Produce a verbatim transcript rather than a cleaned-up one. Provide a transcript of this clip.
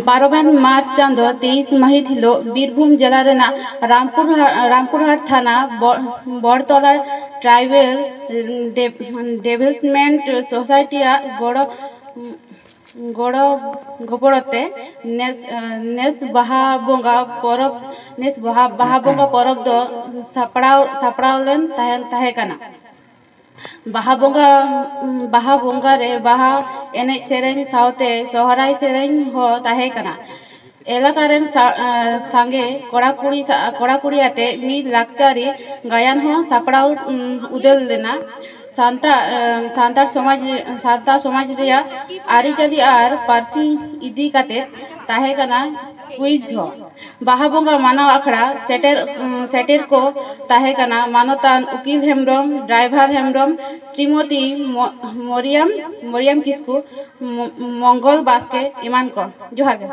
ᱯᱟᱨᱚᱢᱮᱱ ᱢᱟᱨᱪ ᱪᱟᱸᱫᱚ ᱛᱮᱭᱤᱥ ᱢᱟᱹᱦᱤᱛ ᱦᱤᱞᱳᱜ ᱵᱤᱨᱵᱷᱩᱢ ᱡᱮᱞᱟ ᱨᱮᱱᱟᱜ ᱨᱟᱢᱯᱩᱨᱦᱟ-, ᱨᱟᱢᱯᱩᱨᱦᱟᱴ ᱛᱷᱟᱱᱟ ᱵᱚ-, ᱵᱚᱲᱛᱚᱞᱟ ᱴᱨᱟᱭᱵᱮᱞ ᱰᱮ-, ᱰᱮᱵᱷᱞᱚᱯᱢᱮᱱᱴ ᱥᱳᱥᱟᱭᱴᱤᱭᱟᱜ ᱜᱚᱲᱚ, ᱜᱚᱲᱚ ᱜᱚᱯᱚᱲᱚ ᱛᱮ ᱱᱮᱥ, ᱱᱮᱥ ᱵᱟᱦᱟ ᱵᱚᱸᱜᱟ ᱯᱚᱨᱚᱵᱽ, ᱱᱮᱥ ᱵᱟᱦᱟ, ᱵᱟᱦᱟ ᱵᱚᱸᱜᱟ ᱯᱚᱨᱚᱵᱽ ᱫᱚ ᱥᱟᱯᱲᱟᱣ, ᱥᱟᱯᱲᱟᱣ ᱞᱮᱱ ᱛᱟᱦᱮᱸ, ᱛᱟᱦᱮᱸ ᱠᱟᱱᱟ᱾ ᱵᱟᱦᱟ ᱵᱚᱸᱜᱟ, ᱵᱟᱦᱟ ᱵᱚᱸᱜᱟ ᱨᱮ ᱵᱟᱦᱟ ᱮᱱᱮᱡ ᱥᱮᱨᱮᱧ ᱥᱟᱶᱛᱮ ᱥᱚᱦᱨᱟᱭ ᱥᱮᱨᱮᱧ ᱦᱚᱸ ᱛᱟᱦᱮᱸ ᱠᱟᱱᱟ᱾ ᱮᱞᱟᱠᱟ ᱨᱮᱱ ᱥᱟ-, ᱮᱸ, ᱥᱟᱸᱜᱮ ᱠᱚᱲᱟ ᱠᱩᱲᱤ ᱥᱟ-, ᱠᱚᱲᱟ ᱠᱩᱲᱤ ᱟᱛᱮ ᱢᱤᱫ ᱞᱟᱠᱪᱟᱨᱤ ᱜᱟᱭᱟᱱ ᱦᱚᱸ ᱥᱟᱯᱲᱟᱣ, ᱩᱸ, ᱩᱫᱮᱞ ᱞᱮᱱᱟ᱾ ᱥᱟᱱᱛᱟ-, ᱮᱸ, ᱥᱟᱱᱛᱟᱲ ᱥᱚᱢᱟᱡᱽ, ᱥᱟᱱᱛᱟᱲ ᱥᱚᱢᱟᱡᱽ ᱨᱮᱭᱟᱜ ᱟᱹᱨᱤᱪᱟᱹᱞᱤ ᱟᱨ ᱯᱟᱹᱨᱥᱤ ᱤᱫᱤ ᱠᱟᱛᱮ ᱛᱟᱦᱮᱸ ᱠᱟᱱᱟ ᱠᱩᱭᱤᱡᱽ ᱦᱚᱸ᱾ ᱵᱟᱦᱟ ᱵᱚᱸᱜᱟ ᱢᱟᱱᱟᱣ ᱟᱠᱷᱲᱟ ᱥᱮᱴᱮᱨ, ᱩᱸ, ᱥᱮᱴᱮᱨ ᱠᱚ ᱛᱟᱦᱮᱸ ᱠᱟᱱᱟ ᱢᱟᱱᱚᱛᱟᱱ ᱩᱠᱤᱞ ᱦᱮᱢᱵᱨᱚᱢ, ᱰᱨᱟᱭᱵᱷᱟᱨ ᱦᱮᱢᱵᱨᱚᱢ, ᱥᱨᱤᱢᱚᱛᱤ ᱢᱚ-, ᱢᱚᱨᱤᱭᱟᱢ, ᱢᱚᱨᱤᱭᱟᱢ ᱠᱤᱥᱠᱩ, ᱢᱚ-, ᱢᱚᱝᱜᱚᱞ ᱵᱟᱥᱠᱮ ᱮᱢᱟᱱ ᱠᱚ᱾ ᱡᱚᱦᱟᱨ ᱜᱮ᱾